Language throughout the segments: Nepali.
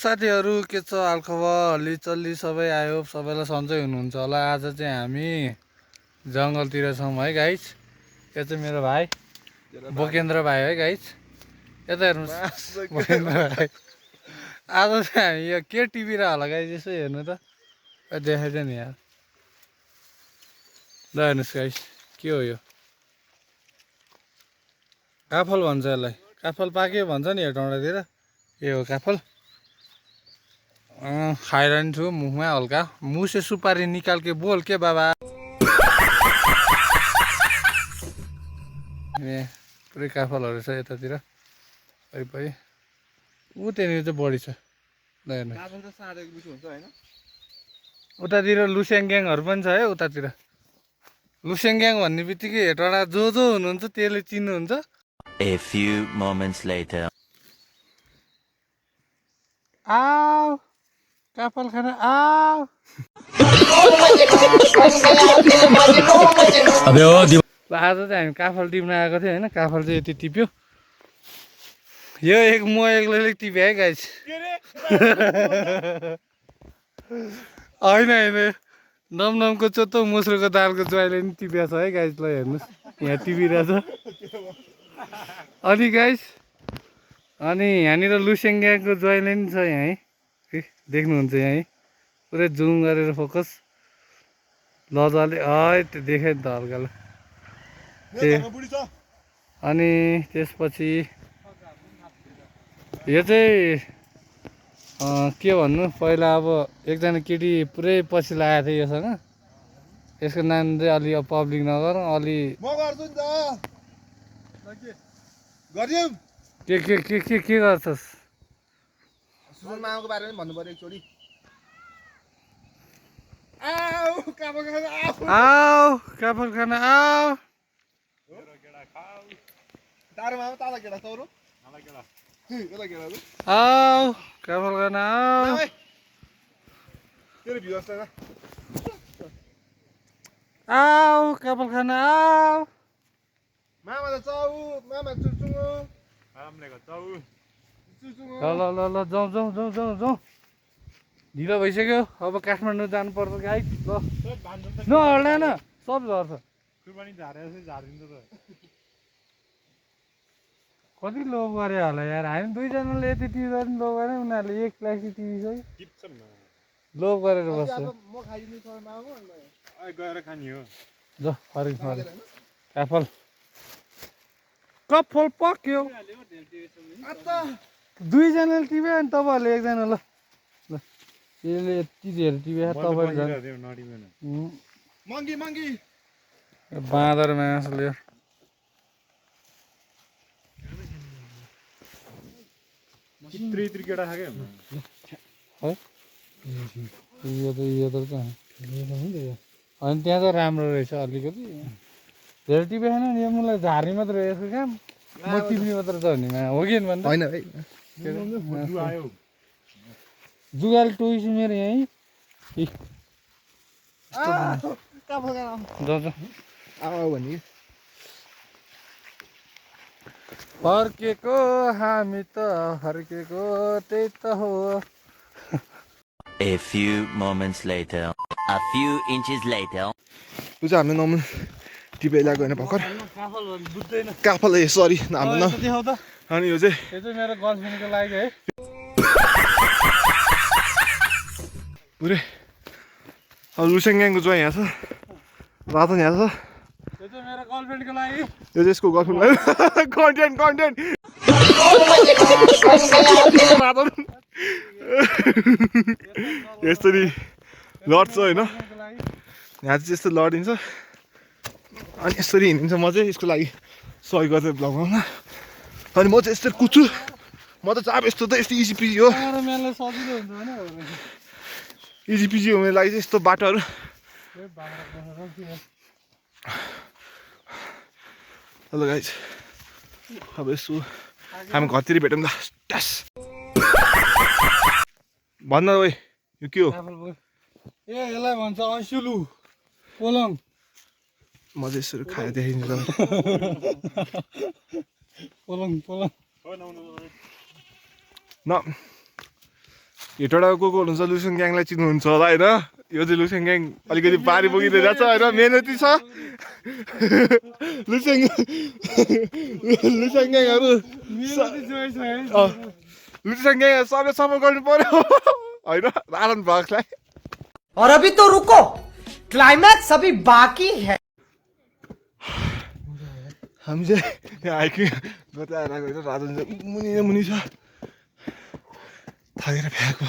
साथीहरू के छ हालखबर लिचल्ली सबै आयो सबैलाई सन्चै हुनुहुन्छ होला। आज चाहिँ हामी जङ्गलतिर छौँ है गाइस। यो चाहिँ मेरो भाइ बोकेन्द्र भाइ है गाइस। यता हेर्नुहोस् बोकेन्द्र भाइ। आज चाहिँ हामी यो के टिभी र होला गाइस यसो हेर्नु त देखाइदियो नि यार। ल हेर्नुहोस् गाइस के हो यो काफल भन्छ यसलाई। काफल पाक्यो भन्छ नि हेटौँडातिर के हो काफल। खाइरहनु छु मुखमा हल्का मुँह से सुपारी निकाल के बोल के बाबा। ए पुरै काफलहरू छ यतातिर वरिपरि। ऊ त्यहाँनिर चाहिँ बढी छ। ल हेर्नु उतातिर लुसेङ ग्याङहरू पनि छ है। उतातिर लुसेङ ग्याङ भन्ने बित्तिकै हेटौँडा जो हुनुहुन्छ त्यसले चिन्नुहुन्छ। A few moments later. आओ काफल खाना आओ। आज चाहिँ हामी काफल टिप्न आएको थियो होइन। काफल चाहिँ यति टिप्यो। यो म एक्लैले टिपेँ है गाइस। होइन होइन नमको चोतो मुस्रोको दालको ज्वाइँले पनि टिपेको छ है गाइस। ल हेर्नुहोस् यहाँ टिपिरहेछ। अनि गाइस अनि यहाँनिर लुसेङ ग्याङको ज्वाइँले पनि छ यहाँ है। देख्नुहुन्छ यहाँ पुरै जुम गरेर फोकस लजाले त्यो देखायो नि त हल्का। अनि त्यसपछि यो चाहिँ के भन्नु पहिला अब एकजना केटी पुरै पछि लागेको थियो योसँग। यसको नाम चाहिँ अलि पब्लिक नगरौँ अलि के गर्छस् मामाको बारेमा भन्नु पर्यो एकचोटि। आओ काफल खाना आओ। तारो मामा ताला केटा तौरो केटा केटा आओ काफल खाना आओ। तेरो भ्युअर्स ल आओ काफल खाना आओ। मामा त चाउ मामा चुचुङो ल जाउँ ढिलो भइसक्यो। अब काठमाडौँ जानुपर्छ गाइस। ल नहल्दैन सब झर्छ। कति लोभ गरे होला यार। हामी दुईजनाले यति टिभी पनि लोभ गरे उनीहरूले एक लाखी टिभी छ लोभ गरेर बस्छ। म खाइदिनु छ मामा गएर खाने हो ल फरक काफल कफल पक्यो। दुईजनाले टिप्यो अनि तपाईँहरूले एकजना ल ल यसले यति धेरै टिप्यो तपाईँले मङ्गी मङ्गी बाँदर मासुले केटा खायो है। यो त अनि त्यहाँ त राम्रो रहेछ अलिकति धेरै टिप्यो छैन नि। यो मलाई झार्ने मात्र हो यसको काम। म टिप्ने मात्र त हो नि हो कि भन्दा होइन भाइ जुगाले टोइसी मेरो यहीँ भन्ने फर्केको हामी त फर्केको त्यही त हो। A few moments later. A few inches later. त्यो चाहिँ हामीले नर्मल टिपे लगाएको होइन भर्खर काफल ए सरी हाम्रो न। अनि यो चाहिँ मेरो गर्लफ्रेन्डको लागि है। पुरै अब लुसेङ ग्याङको ज्वाइँ यहाँ छ रातन यहाँ छ। यो चाहिँ मेरो गर्लफ्रेन्डको लागि। यो चाहिँ यसको गर्लफ्रेन्ड कन्टेन्ट यसरी लड्छ होइन। यहाँ चाहिँ यस्तो लडिन्छ अनि यसरी हिँडिन्छ। म चाहिँ यसको लागि सहयोग गर्छु भ्लगमा। अनि म चाहिँ यस्तरी कुद्छु। म त अब यस्तो त यस्तो इजी पिजी हो इजी पिजी हो मेरो लागि चाहिँ यस्तो बाटोहरू। हेलो गाइस अब यसो हामी घरतिर भेटौँ ल। भन्न ओइ यो के हो। ए यसलाई भन्छ अंशुलु पोलङ। म चाहिँ यसरी खाएर देखाइदिन्छु पोलङ न हेटौँडा को हुनुहुन्छ लुसेङ ग्याङलाई चिन्नुहुन्छ होला होइन यो चाहिँ लुसेङ ग्याङ अलिकति पारी पुगिँदै जान्छ होइन मेहनती छ लुसेङ ग्याङहरू लुसेङ ग्याङ सबैले सपोर्ट गर्नु पर्यो होइन राजन भ्लग्सलाई और अभी तो रुको क्लाइमैक्स अभी बाकी है हामी चाहिँ यहाँ हाइकिङ गर्दै आएर होइन राजन चाहिँ मुनि न मुनि छ थाकेर भ्याएको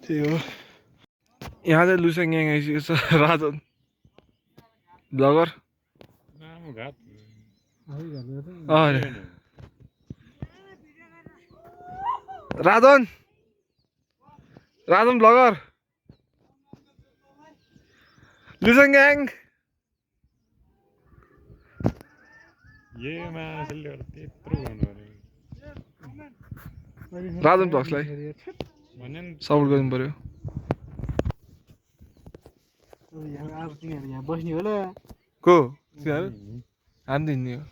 त्यही हो यहाँ चाहिँ लुसेङ ग्याङ आइसकेको छ राजन ब्लगर राजन राजन ब्लगर लुसेङ ग्याङ राजन ब्लग्सलाई सपोर्ट गर्नु पर्यो बस्ने होला को तिनीहरू हामी हिँड्ने हो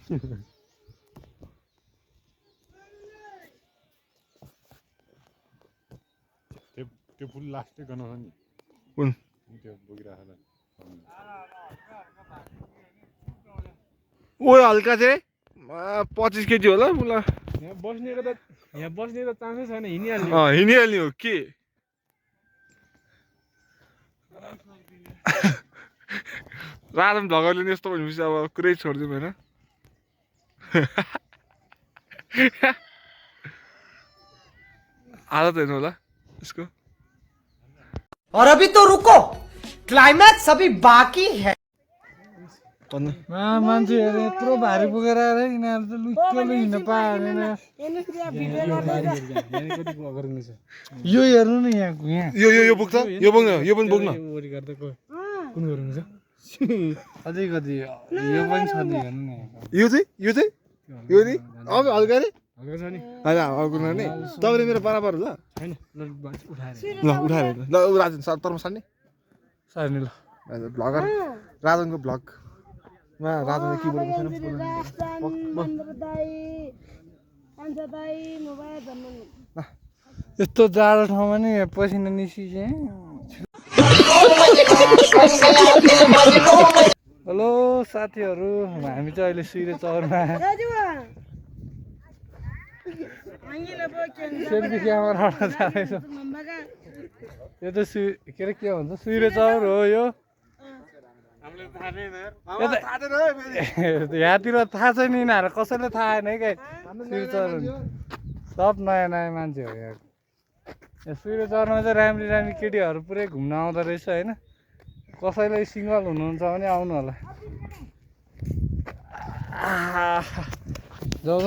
त्यो फुल लास्टै गर्न नि कुन त्यो बोकिराखेर ओ हल्का चाहिँ 25 केजी होला मुला यहाँ बस्नेको त चान्सै छैन हिँडिहाल्ने हिँडिहाल्ने हो के राजन भगरले नि यस्तो भनेपछि अब कुरै छोडिदिउँ होइन आदत हेर्नु होला यसको और अभी तो रुको क्लाइमैक्स अभी बाकी है मान्छेहरू यत्रो भारी बोकेर आएर यिनीहरू चाहिँ लुक्कले हिँड्न पाएन यो हेर्नु न यहाँ यो बोक्छ यो बोक्न यो पनि बोक्न अझै कति यो पनि छ नि हेर्नु न यो नि अब हल्का रे होइन अर्को नि तपाईँले मेरो बराबर ल ल उठाएर ल राजन सर तर्म सार्ने सार्ने ल भ्लगर राजनको भ्लगमा राजनले के बोलेको छैन यस्तो जाडो ठाउँमा नि पसिना निस्किन्छ हेलो साथीहरू हामी चाहिँ अहिले सुइरे चौरमा सेल्फी क्यामेरा जाँदैछौँ यो त के अरे के भन्छ सुइरे चौर हो यो यहाँतिर थाहा छैन यिनीहरू कसैले थाहा छैन है क्या सुइरे चौर सब नयाँ नयाँ मान्छे हो यहाँ सुइरे चौरमा चाहिँ राम्री राम्री केटीहरू पुरै घुम्न आउँदो रहेछ होइन कसैले सिङ्गल हुनुहुन्छ भने आउनु होला जाऊ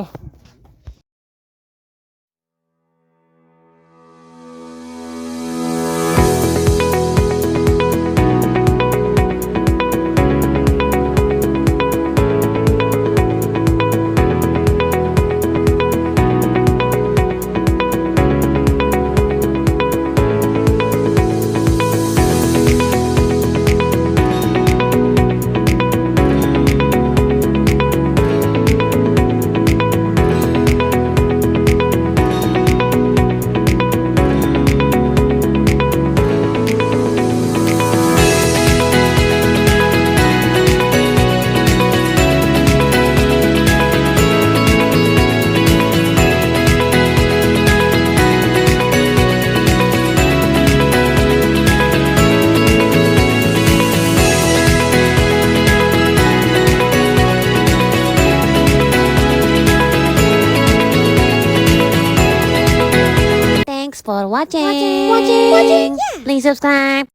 for watching. Please subscribe.